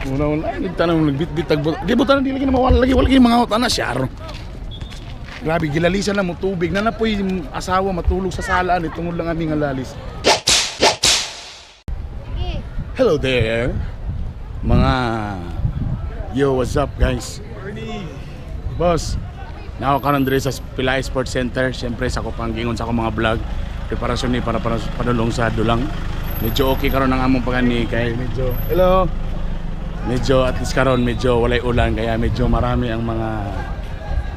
Wala wala nagtanong nagbitbit tag di butan di lagi na mawala lagi wala lagi mga utana siya. Grabe, gilalisan na mo tubig na na po'y asawa matulog sa salaan eh, tungod lang aming nga lalis. Hello there. Mga, yo, what's up, guys? Boss, nako karon diri sa Pilay Sports Center, siyempre sa ako panggingon sa akong mga vlog. Preparasyon ni para padulong sa dulang. Medyo okay karon ang among pagani kay medyo, hello. Medyo at least karon medyo walay ulan kaya medyo marami ang mga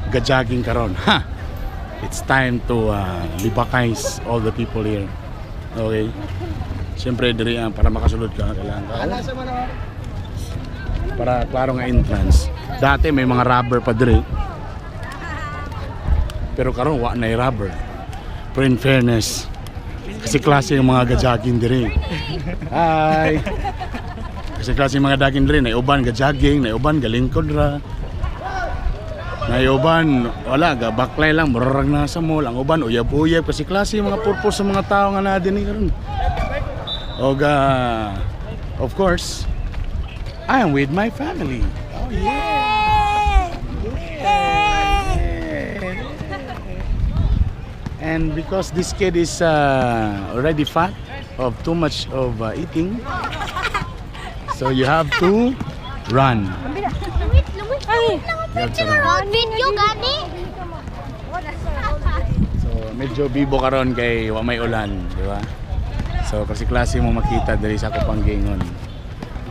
gajogging karon. Ha. It's time to libakais all the people here. Okay. Siyempre diri ang para makasulod ka kailangan ka para klaro nga entrance. Dati may mga rubber pa diri. Pero karon wa na rubber. Pero in fairness, kasi klase yung mga gajogging diri. Hi. Kasi klase yung mga daging diri, na uban gajogging, na uban galingkod ra. Na uban wala ga baklay lang murag na sa mall, ang uban uyab-uyab kasi klase yung mga purpose sa mga tao nga naa dinhi karon. Oga, of course, I am with my family. Oh yeah. Yeah. And because this kid is already fat of too much of eating, so you have to run. Ay! You have to run. Video gani? So medyo bibo karon kay wa may ulan, di ba? So kasi klase mo makita diri sa Kupanggingon.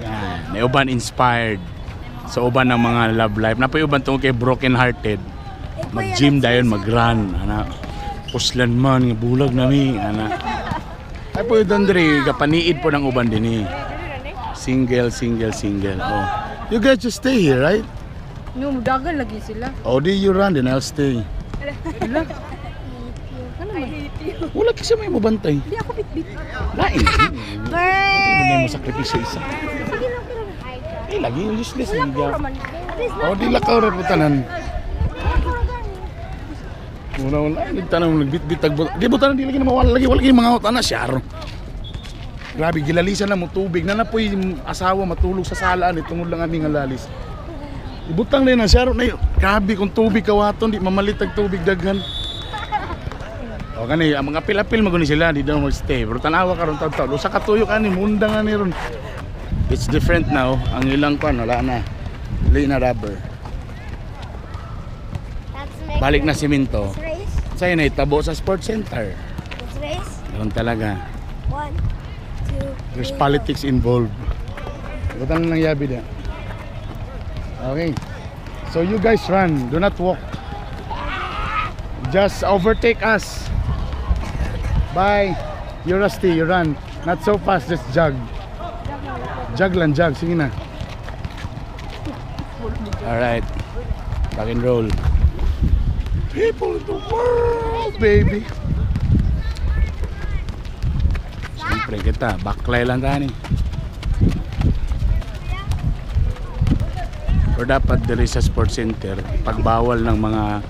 Yan, may uban inspired. So uban ng mga love life. Napoy uban tungkol kay broken hearted. Mag-gym dayon, mag-run, ana. Puslan man nga bulag nami, ana. Ay po doon diri kapaniid po ng uban dinhi. Single, single, single. Oh. You guys just stay here, right? No, mudagan lagi sila. Oh, di you run, then I'll stay. Ano man? Wala kasi may mabantay. Hindi ako bitbit. Lain. Bird! Hindi mo sakripisyo isa. Eh, lagi yung useless. Hindi ka. Raman. Oh, di lakaw ra po tanan. Wala wala nagtanong nagbitbit tag di butan di lagi na mawala lagi wala lagi mga utana siya. Grabe, gilalisan na mo tubig na na po'y asawa matulog sa salaan eh, tungod lang aming nga lalis. Ibutang na yun ang siya na yun. Grabe kung tubig kawaton di mamalit ang tubig daghan. O kani ang mga apil-apil maguni sila di daw magstay. Pero tanawa karon taw-taw. Usa ka tuyo kani munda nga ni ron. It's different now. Ang ilang kwan wala na. Dili na rubber. Balik na simento. Race. Sa'yo na itabo sa sports center. Let's race. Ganun talaga. One, two, There's three. Politics involved. Butan lang yabi na. Okay. So you guys run. Do not walk. Just overtake us. Bye. You're rusty. You run. Not so fast. Just jog. Jog lang, jog. Sige na. Alright. Rock and roll. People in the world, baby. Siyempre kita, baklay lang tayo ni. Or dapat diri sa sports center, pagbawal ng mga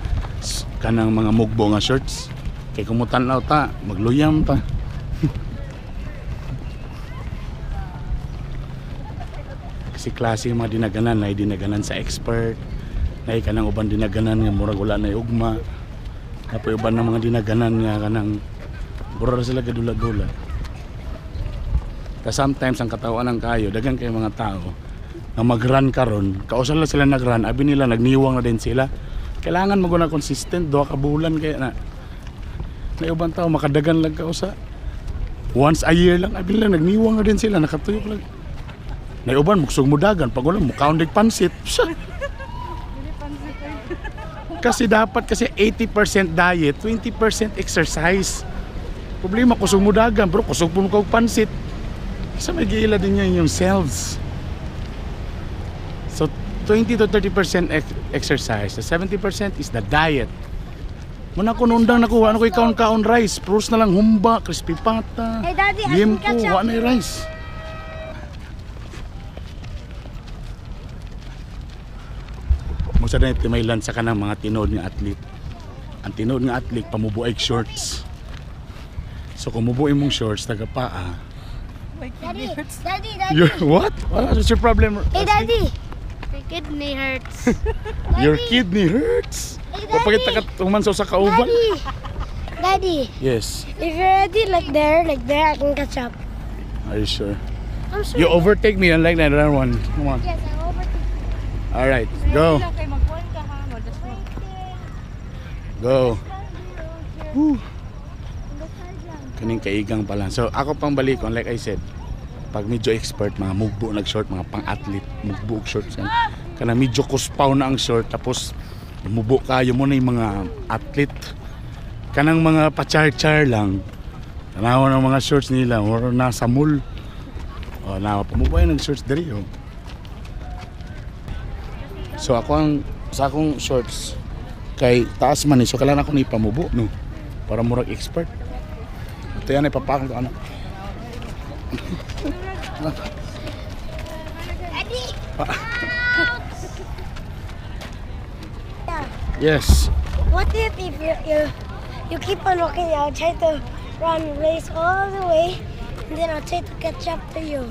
kanang mga mugbo nga shorts. Kay kumutan-aw ta, magluyam ta. Kasi klase yung mga dinaganan, na dinaganan sa expert, na kanang uban dinaganan nga murag wala na ugma. Napoy uban ng mga dinaganan nga kanang mura ra sila gadula-dula. Ta sometimes ang katawan ng kayo, daghan kay mga tao nga mag-run karon, kausa lang sila nag-run, abi nila nagniwang na din sila. Kailangan mo na consistent 2 ka bulan kaya na. Na ubang tao makadagan lang kausa. Once a year lang, abi nila nagniwang na din sila, nakatuyok lang. Na uban muksog mo dagan, pag wala mo kaon pansit. Siya. Kasi dapat kasi 80% diet, 20% exercise. Problema kusog mo dagan, bro, kusog po mo kog pansit. Sa may giila din niya yung selves. So 20 to 30% exercise, the 70% is the diet. Muna ko nundang nakuha, ano ko ikaon-kaon rice, pros na lang humba, crispy pata, Hey, Daddy, I can liempo, catch up. wa na yung rice. Mo sa na may lansa ka ng mga tinuod nga athlete. Ang tinuod nga athlete pamubuay shorts. So kung mubuay mong shorts taga paa, My Daddy, kidney hurts. Daddy, Daddy. Your what? What's your problem? Hey, Daddy. My kidney hurts. Your kidney hurts. Hey, O pagit Daddy. takat human sa usa ka uban. Daddy. Daddy, Yes. if you're ready, like there, I can catch up. Are you sure? I'm sure. You overtake me unlike that other one. Come on. Yes, I overtake. All right. Go. Lang kay magkuhan ka ha. Madas mo. Go. Whew. Kaning kaigang pala. So ako pang balikon, like I said, pag medyo expert, mga mugbo nag short, mga pang-athlete, mugbo og shorts yan. Kana medyo kuspaw na ang short, tapos mubo kayo mo na yung mga athlete. Kanang mga pa-char-char lang. Tanawa ng mga shorts nila, or nasa mall. O, na, pamubo ng shorts diri, oh. So ako ang sa akong shorts kay taas man eh, so kailangan ako ni pamubo, no, para murag expert. Ito yan, ipapakang ko ano. Daddy. Yes. What if you keep on walking? I'll try to run race all the way, and then I'll try to catch up to you.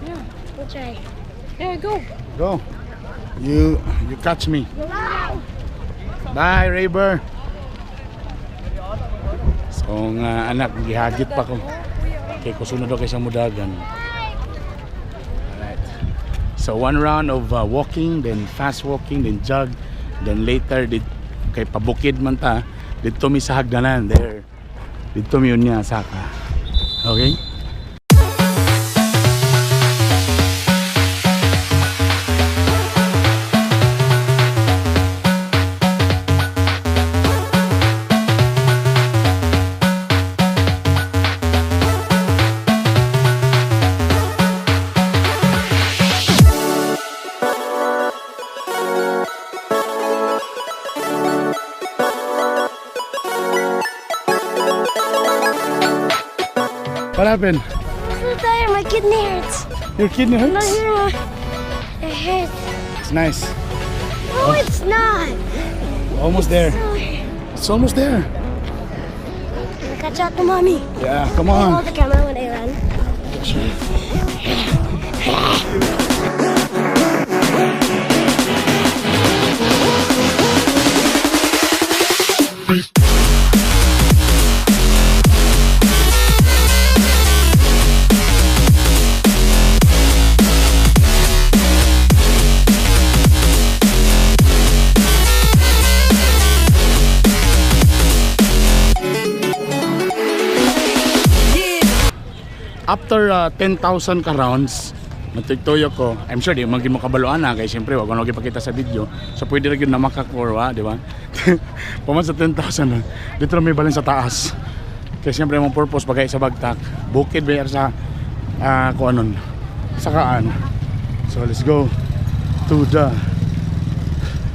Yeah. We'll try. Yeah, go. Go. You catch me. Bye, Rayber. So nga anak, gihagit pa ko. Kay kusunod daw kay sa mudagan. Alright. So one round of walking, then fast walking, then jog, then later did kay pabukid man ta, didto mi sa hagdanan there. Didto mi yun niya saka. Okay? What happened? I'm so tired. My kidney hurts. Your kidney No, hurts? here, it hurts. It's nice. No, it's not. Almost there. So, It's almost there. catch up to mommy. Yeah, come I on. hold the camera when I run. After 10,000 ka rounds, matugtuyo ko. I'm sure di man gyud mo kabaloan na kay siyempre wa ko ipakita sa video. So pwede ra gyud na makakurwa, di ba? Paman sa 10,000 na, dito na may balin sa taas. Kay siyempre mong purpose bagay sa bagtak, bukid ba sa kung anon, sa kaan. So let's go to the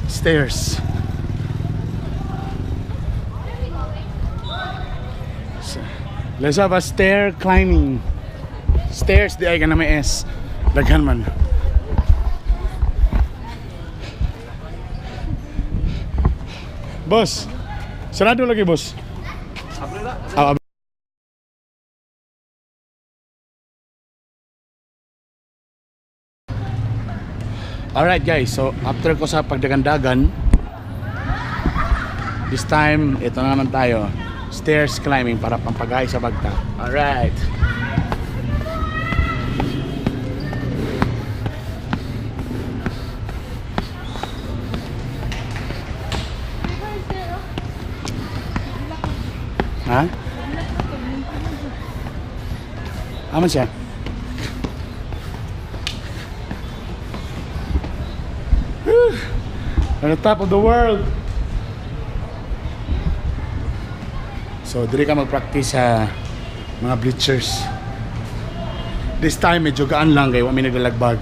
stairs. So, let's have a stair climbing. Stairs di ay ka na may S. Daghan man. Boss, sarado lagi, boss. Ah, Alright guys, so after ko sa pagdagandagan, this time, ito na naman tayo. Stairs climbing para pampagay sa bagta. Alright. Ha? Aman siya? Whew. On the top of the world. So, diri ka mag-practice sa mga bleachers. This time, medyo gaan lang kay wa mi naglalagbag.